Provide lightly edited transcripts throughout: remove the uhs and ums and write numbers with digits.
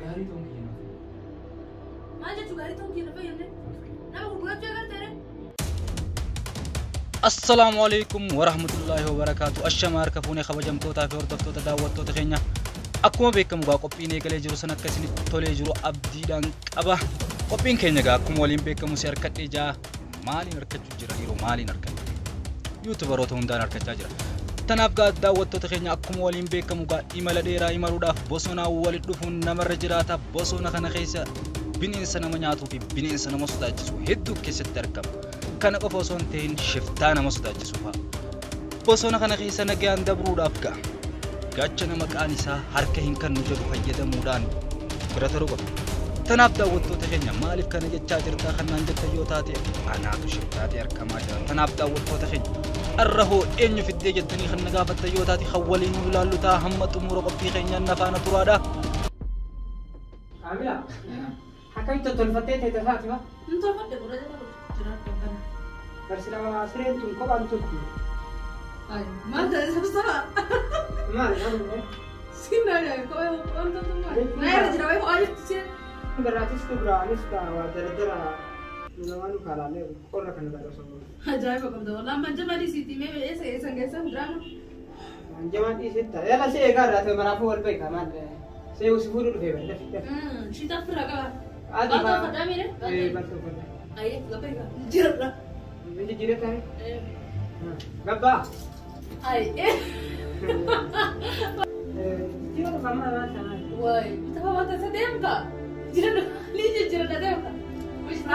Gaarii ta'uun kiyya naaf. Maal jechuun gaarii ta'uun kiyya na fayyadne? Nama gurgurachuu agarteere? Assalaamu alaikum warahmatullaahi wabarakaatu. Ashama harka fuunee kabajamtootaa fi hordoftoota daawwattoota keenya. Akkuma beekamu gaa qophiin eegalee jiru san akka isinitti tolee jiru abdiidhaan qaba. Qophiin keenya gaa akkuma waliin beekamu si harkadhee jaa maaliin harkachuu jira yeroo maaliin harkadhe? Yuutubaroota hundaan harkachaa jira. Tanaaf gaa daawwattoota keenya akkuma waliin beekamu gaa imala dheeraa imaluudhaaf bosonaan walitti dhufuun namarra jiraata. Bosona kana keessa bineensa nama nyaatuu fi bineensa nama sodaachisu hedduu keessatti argama. Kana qofa osoo hin ta'in shiftaa nama sodaachisu fa'a. Bosona kana keessa nagaan dabruudhaaf ga'a. Gaachana maqaan isaa harka hin kennu jedhu fayyadamuudhaan bira taruu qaba. Tanaaf daawwattoota keenya maaliif kana jechaa jirtaa kannaan jettan yoo taate anaatu shiftaatee argamaa jira. Tanaaf daawwattoota keenya har'a hoo eenyu fiddee jettanii kan na gaafattan yoo taate kan waliin nu ilaallu ta'a hamma xumura qophii keenyaan na faana turaadha. Kaamila, akkamitti tolfattee teete isaati ba? Hin tolfadhe gurra jala jiraatu kana. Barsi lama sireen tun kophaan turti. Maal ta'e sabsaba? Maal maal? Sinna yaa ko'ee waan toltu maal? Na irra jira wayi ho'aa jirti isheen. Baraatis dubra anis waa daldala nu kaalaalee qorra kana bara osoo. Ajaa'iba qabda wallaan manjama dhiisiiti mee eessa eessan geessan diraama. Manjamaan dhiisitta. Yala si eegaa irraa ta'e maraafuu wal beeka maal? See si fuudhu dhufee bari dafi dafi. Shiita ofirraa qaba. Adii Baatoo faa. uffadhaa miire? Ee baatoo uffadhaa. Ayyee gabba egaa jiradha. Biyyi jira ta'e. Gabbaa. Ayyee. Jira dhufa maal maal sanaa? Wayi bitama wanta isa deemta. Jiradha liija jiradha deemta.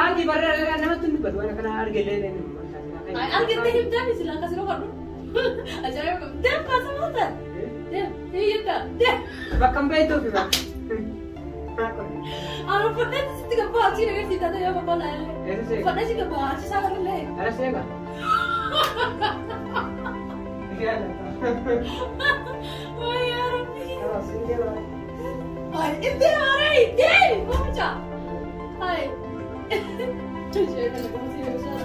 Adii barra namatti hin dubbatu waan kana argellee. Argite himtaa miti laa akkasii godhu. Ajaa'iba qabda. Deem kaasa maata. Deem hiyyata deem. Bakka hin beektuufi ba. Ani uffadhee sitti gabbaa achii dhageessi taate yoo gabbaa laalee. Eessa seeqa? Uffadhee si gabbaa achii isaa kanallee. Ara seeqa? Wayi yaa Rabbi. Ay, iddee maaree iddee gocha. Ay. Jee kana gosi yoo sana.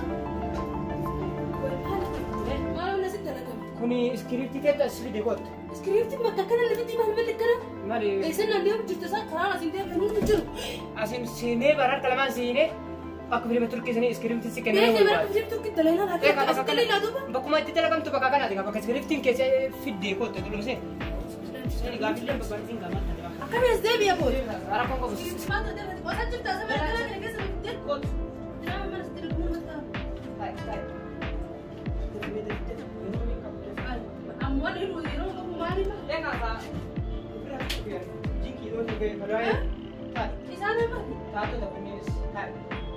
Maal na sitti argama? Kuni iskiriiptii keessa as fide kottu. Iskiriiptiin bakka akkana lafatti maal maal akkana? Maali? Eessan naan deemu jirtu isaa karaan asiin deemu hundi jiru. Asin siinee bara harka lamaan siinee akka filma turkii sanii iskiriiptii si kennee Beekee bara filma turkii dalagaa laata? Asitti illee duuba. Bakkuma itti dalagamtu bakka kanaati bakka iskiriiptiin keessa fiddee kottu dhulumsee. Gaaffilee babbaartiin gaafata. Akkami as deebi'a booda? Rakkoon qabu. Maal ta'e qosaa jirtu asii bara kana kana keessa fiddee. Kottu. Diraama mana sitti dhuguu mataa. Amma yeroo yeroo qabu maali? Isaan nama.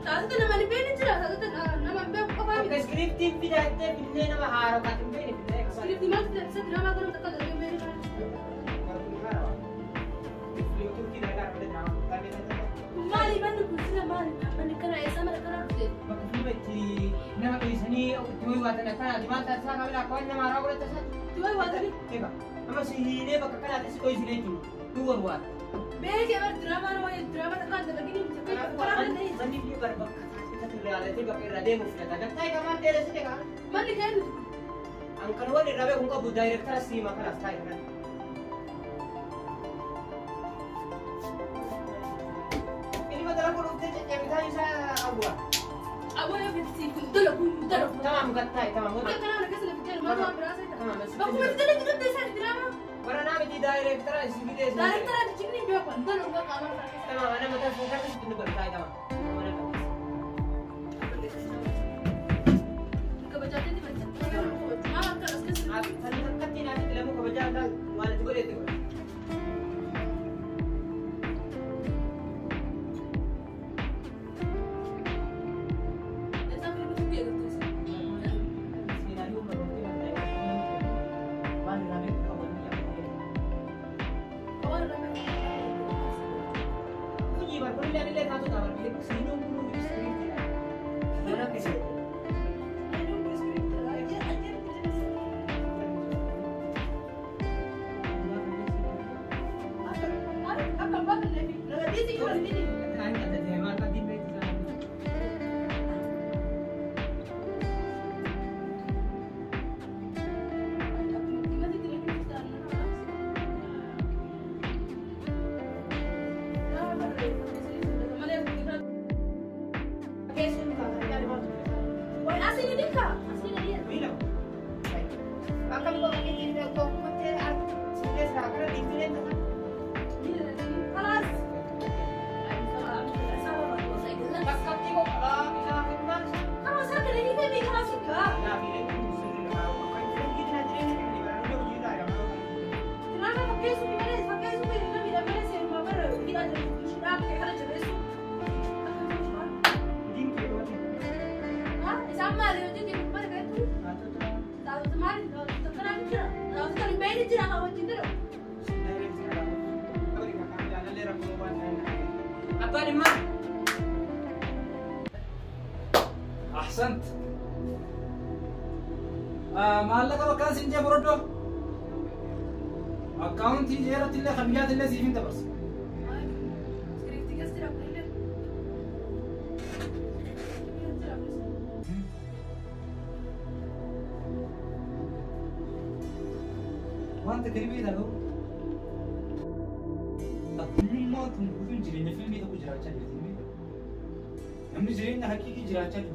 Taatota nama hin beekne jira. Taatota nama hin beeku qofaa miti. Iskiriiptiin fidattee finnee nama haaroo kan hin beekne finnee. Iskiriiptii maaltu isa diraamaa kana takka ta'e hin beekne. Maali manni kun sila maali? Manni kana eessa mana kana dhufte? Bakka filma itti nama dhiisanii itti wayiwaatan akkanaati maal taasisaa kabila akka waan nama haaraa godhata isaa. Itti wayiwaatanii? Egaa amma si hiinee bakka kanaatti si dho'isine jechuudha. Nu warwaata. Beekee bara diraamaa nama diraamaa takka hin dalagini miti. Karaa kana ta'e. Manni illee bara bakka irraa bakka irra deemuuf filata. Gattaa egaa maal dheeressite kaa? Manni kee nuti. An kan wal irraa beeku hin qabu daayirektara siimaa kanaaf taa'e kana. Ilma dalagu dhuftee ceccebitaa isaa awwa. Awwa yoo fedhisi kun dalagu hin dalagu. Tamaam gattaa'e tamaam. Bakka kana kana keessa lafa jala maal waan biraa seeta. Tamaam. Bakkuma itti dalagu dhufte isaa diraamaa. Warra naa miti daayirektara si fidee. Daayirektara jijjiirni beeku hin dalagu bakka amal kana keessa. Tamaam ana mataa fuuldura sitti nu bartaa'e tamaam. Kabajaatee dibata. Maal akka as keessa. Akkatti naaf itti lamu kabajaa waan itti godhe itti godhe. Eessa filma turkii eeggattu? Waan irraa beeku qabu ni yaadatu. Waan irraa beeku. Hojii barbaadne illee taatota barbaadne siinuun kun iskiriiptiidha. Mana keessatti. خلاص. خلاص هكذا هي خلاص. أحسنت. مالك وكان سنجي بردو أكاونتي جيرت اللي خميات اللي زيفين تبرس. وانت كريمي ده لو ما تنقولون جرينا فيلم ده كجرا تشالي نمني جرينا حقيقي جرا تشالي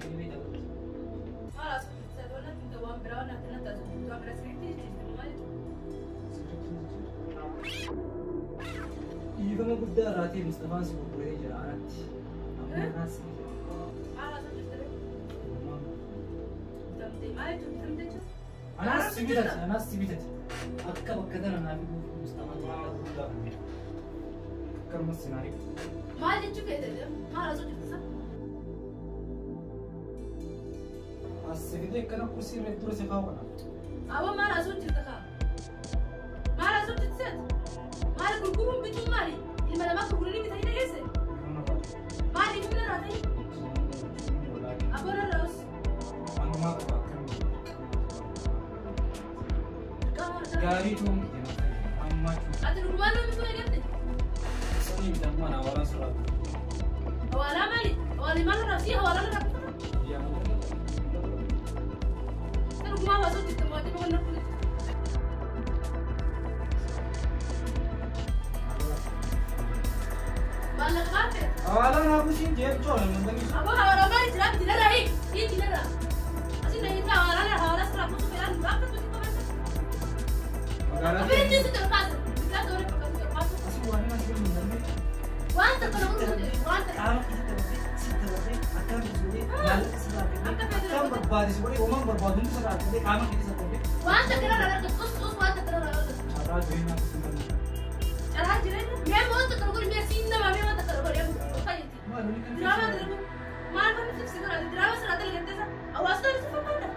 كريمي ده خلاص Dhiifama guddaa irraatii Mustafaan si gurguree jira anatti. Anaas si bitate, anaas si bitate. Akka bakka tana naaf Mustafaan maallaqa guddaa fudhate. Akkanumas sinaarii. Maal jechuu feete? Maal osoo jirtu sana? As si fidee akkana kursii irra dura si kaawwana. Awwa maal osoo jirta kaa? Maal osoo jirtu seet? Maal gurguruun bituun maali? Ilma namaa gurguranii bitanii dhageesse? Maali humna irraa ta'e? Abboon irraa os. Anumaa qaba akkamiin. Gaarii tuun ammaa cuun. Ati dhugumaan nama bituu eegalte? Sanii bitan mana hawaalaan sirraatu. Hawaalaa maali? Hawaalii maal irraa si hawaalaa irraa bitata? Ati dhugumaan waa soo jirta moo ati dhugumaan narkuutti? Hawaalaan hafuusiin jechuun namni. Aboo hawaalaa maali jira biti narraa hii hiiki narraa. Asin na hiika hawaalaa hawaalaa sirraa kuusu fe'aan dura akka tuuti qofaasa. Afaan jiru tokko bitaa toora fakkaatu tokko. Asin waan nama jiru hin Waan tokko nama godhu waan tokko. Qaama keessa dabartee si dabartee akkam godhee maallaqa sirraa kennee akkam barbaadis godhee uumaan barbaadu hundi sirraa kennee qaama keessa dabartee. Waan tokko irraa argatu tus tus waan tokko irraa argatu. Carraa jireenyaa kutuun Carraa jireenyaa mee waan tokko godhu mee siin nama mee waan tokko godhu fayyadi. Drama darbu maal kan ibsi godha drama sirraa dalagattee hawaasa kan ibsi fakkaata.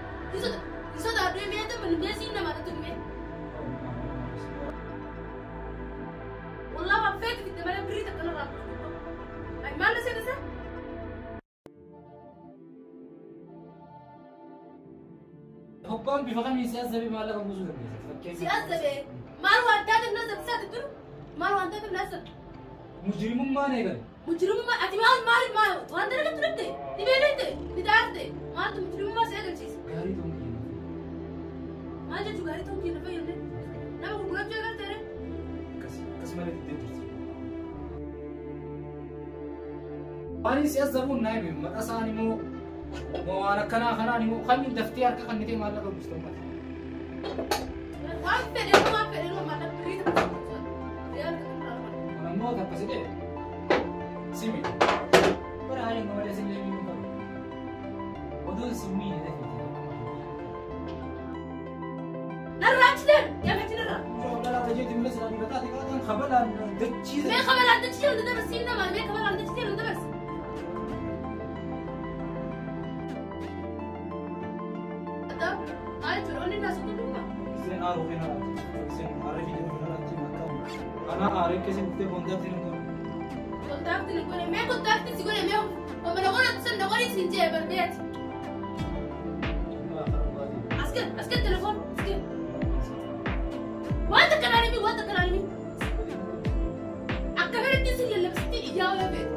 Isoota aduu mee ta'e mee siin nama ta'e mee. والله ما فاتك انت مالك بريتك انا راح اي مالك سيدسه حكام بفهم سياسة بما لك وجود سياسة ما هو انت الناس تسات ما هو انت الناس مجرم ما نيغل مجرم ما اتي ما ما ما وانت لك تربت تبينت تدارت ما انت مجرم ما سيغل شيء غاري تونكي ما جا غاري تونكي نفيل نما غرغرت غير akkasumallee itti jirti. Waan si azabuun naa hime maqaa isaan immoo waan akkanaa kanaan immoo kan daftee harka kan ta'e maallaqa buustu ummata. Waan fedhe waan fedhe maallaqa birrii tokko. Kun ammoo akkas jedhee simi. Bara haala hin malee sin leemii qabu. Oduun simii ni dafee. Narraa achi deemu deemachi narraa. Mee kabalaan dachii jedhu dabarsiin nama mee kabalaan dachii jedhu dabarsi. Maal jechuudha onni naa sotu dhuguma. Isheen aaruu fi naraatti. Isheen aaree fi jedhu naraatti makkamu. Kana aaree keessa dhuftee kontaaktii nu godhu. Kontaaktii nu godhe mee kontaaktii si godhe mee omana godhatu san godhi siin jee barbeeti. Aske aske telefoon aske. Wanta kanaan himi wanta kanaan himi. Akka fedhetti si lallabsitti ijaa yoo feetu.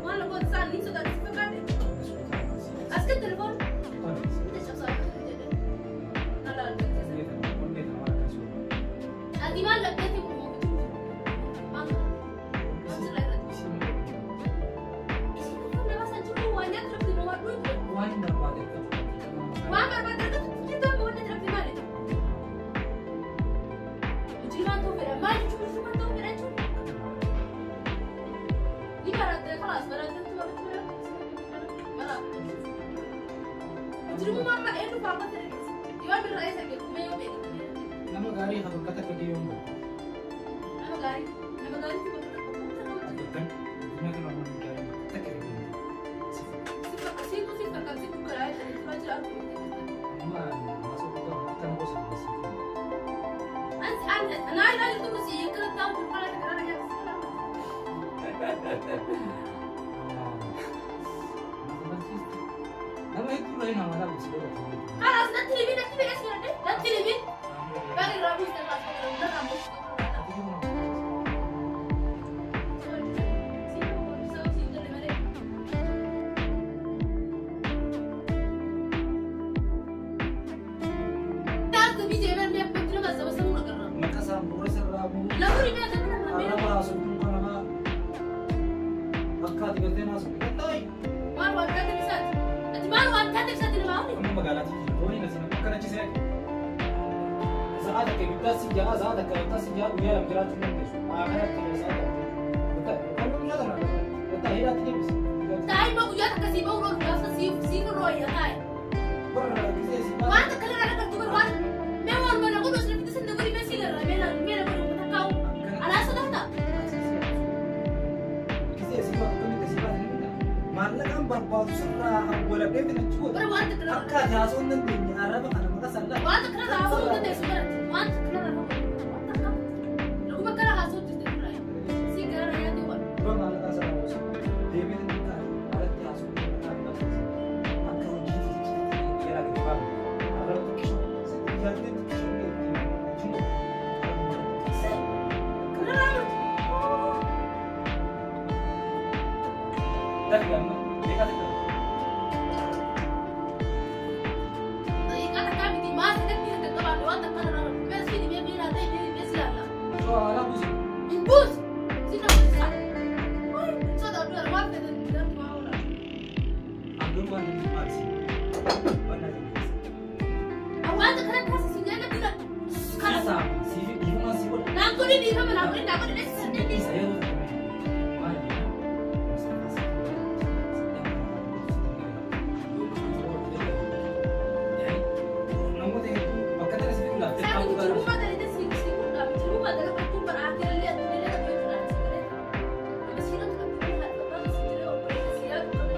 Waan lafoota isaan ni sodaachisi fakkaate. Aske telefoon. Ati maal labdeetti maal Waan barbaade waan barbaade argatu jirtu amma wanni jirti maali? Mujrimaan ta'uu fedha. Maal jechuun mujrimaan ta'uu fedha jechuun? Ni barattee kalaas barattee mara. Mujrimummaan ma eenyu fa'aa akka ta'e yoo birraa isa beeku mee yoo beeku. Nama gaarii haa bakka takka deemu. Nama gaarii nama gaariitti bakka takka Bakka addunyaa kana nama gaarii bakka takka deemu. Siitu si fakkaatu siitu karaa jedhanii turaa jira akkuma Amma masoo guddaa akka nama gosa dubbisiifu. Ansi anaa ilaa jirtu si akkana taa'u jiru kana karaa nyaata si kana. Nama hedduu irraa hin hamaa dhabu si godhatu. Kalaas natti himi natti fedhe si godhadhe natti himi. Baga irraa buuste kaas narraa buuste. Maqasaan gurra sirraa bu'u. Arraba haasoftuun kanamaa akka ati galtee naasofte qaxxaayi. Amma magaalaatti jira. Dooniin asii nama akkana chisee. Sa'aa takka ibiddaa si ja'a, sa'aa takka ibiddaa si ja'a guyyaa lama jiraachuu hin dandeessu. Akkanatti jira sa'aa takka. Qaxxaayi. Kan guyyaa kana qaxxaayi hidhaatti deebisi. Warra gisee si baasa. Gisee si baatu akkamitti si baatu ni beektaa? Maallaqaan barbaadu sirraa awwaladhee achi godha. Akka ati haasoo hin dandeenye arraba kana maqaa sallaa. Wanta kana haasoo dandeessu baratti. Wanta kana wanta dhuguma kana haasoo jirti irraa. Si gara yaaduu wal. Dura maallaqaa sana buusu. Deebiin inni taa'e alatti haasoo akka hojiitti jala gadi baafne. Arraba xiqqisho. Ijaajjee xiqqisho ittiin jiru. Kana raawwatu. Dafi amma beekaa xiqqoo. Daqiiqaa takkaa miti maal sagantii kan qabaanne wanta kana raawwatu. Meesii dhibee miilaa ta'e meesii ilaalla. Osoo alaa buusu. Hin buusu. Si nama isaa. Sodaa dura waan fedhan darbu haa oola. Hangar waan inni maali? Waan na jibbiisa. Wanta kana taasisu nyaata dura. Kana. Isaa siif dhiifamaa si godha. Naan godhi dhiifama naan godhi naan godhi dheessisa dheessisa. Isa yeroo tokko maal jedhaa? Namoota hedduu bakka tana sitti laaftee Saa qabu gara. mujrimummaa dalite si si guddaa mujrimummaa dalagachuun bara akirallee addunyaa irra jechuudha si galee. Nama si irratti qabdu haadha abbaa si jiree obboleessa si yaadu qabdu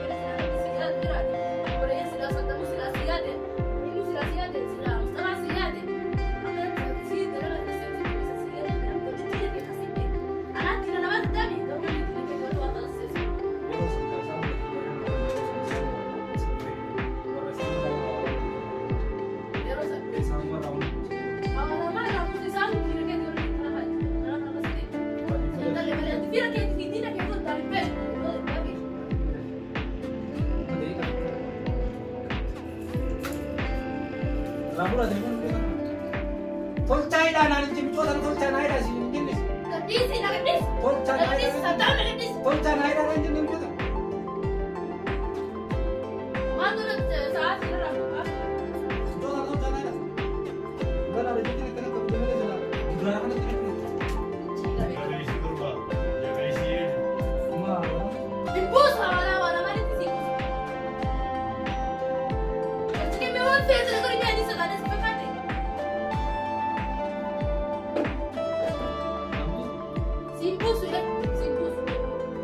si yaadu jiraate obboleessa si laasaddamu si laasi yaade inni si laasi yaade si laa musxalaa si yaade akkanatti si dalagaa si si si yaade namni hojii si beeku. Anaatti nama dami garuu namni beeku waan taasisu. Yeroo sun taasisaa Yeroo sana. Isaan warra hundi. Awwaalamaa irraa kutu isaan dhiira keetii waliin karaa karaa karaa siree. Intalli malee dhiira keetii fi diina keetii waliin taa'ee beeku. Raabura telefoon beekan. Tolchaa hidhaa naan hin cimcoota tolchaa naa hidhaa siin hin jenne. Gadhiisi na gadhiisi. Tolchaa naa Gadhiisi hidhaa. sabdaa na gadhiisi. Tolchaa naa hidhaa naan hin jenne hin beekan. Waan dura sa'aatii irraa fuudhaa. Cimcoota tolchaa naa hidhaa. Ganaa jechuun akkana qabdu malee jala. Duraa kanatti ni kenna. Maa. Hin buusu hawaalaa hawaalaa maalitti sii buusu? Achi kemmee waan feete godhi mi'a sodaadha si fakkaate. Siin buusu siin buusu.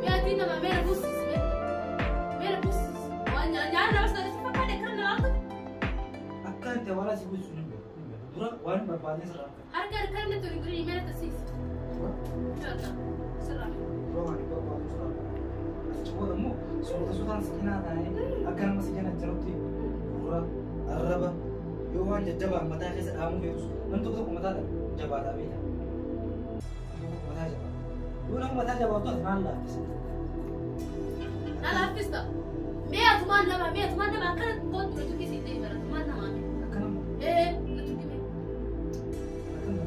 Mi'a adii nama meera buusisi meera buusisi. Waan nyaata nama sodaadha si fakkaate kan nama akka Akka itti hawaalaa si buusu hin beeku. Dura waan barbaadne sirraa akka. Harka harka inni toli godhi meera tasiisi. Sirraa. Dura waan barbaadne sirraa akka. Achi booda immoo suurota suutaan si cinaa taa'ee akka nama si jala jirutti gurra arraba yoo waan jajjabaan mataa keessa dhaamuu feetus namni tokko tokko mataa jabaataa beekta. Mataa jabaa. Yoo nama mataa jabaatu ati maal laaffisa? Na laaffista. Mee atumaan nama mee atumaan nama akkana kootu na tuqii ta'e bara atumaan nama mee. Akka nama Ee na tuqii mee. akka nama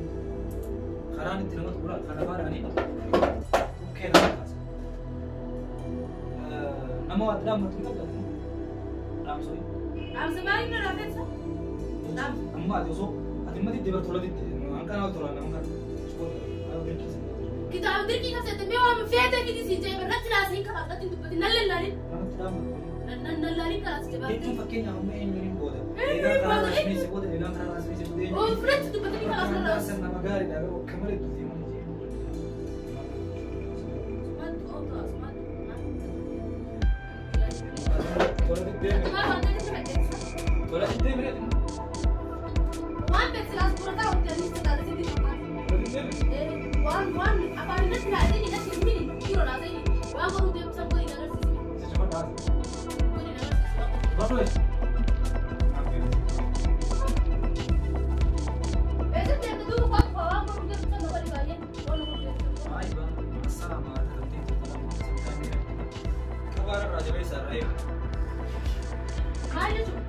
karaan itti nama tuqura kan afaadhaanii bukkee nama kaasa. Nama waa dhaammatu ni qabda. Dhaamsoo. Dhaamsa maaliif na laafessa? Dhaamsa. Amma ati osoo ati ummati itti bar tola ditte hanqana tola nama kana. Kitaaba dirqii kabseette mee waan feete fidi siin jee irratti laasiin karaa irratti hin dubbatin nan lallaalin. Nan lallaalin karaa si jabaate. Jechuun fakkeenyaaf amma eenyuun booda. Eenyuun booda, Eegaa booda, eegaa karaa raasmii booda. Oo fudhatti dubbatanii karaa asirraa. San nama gaariidha garuu akka malee dubbii mana jee. Tola diddeemi. Tola diddeemi. Waan beeksilaas burataa hojjetanii sirraa Tola diddeemi. Waan waan afaan irratti laatee natti himini yeroo laatee waan godhuu deemsan godhi na agarsiisi. Si cufadhaa. Godhi na agarsiisi waan godhuu. Bakka. Eessatti akka duuba waan waan godhuu deemsan na godhi baay'ee waan godhuu deemsan. Aywa, assalamu alaikum. Kabaara irraa jabeessa irraa eegu. Maal jechuudha?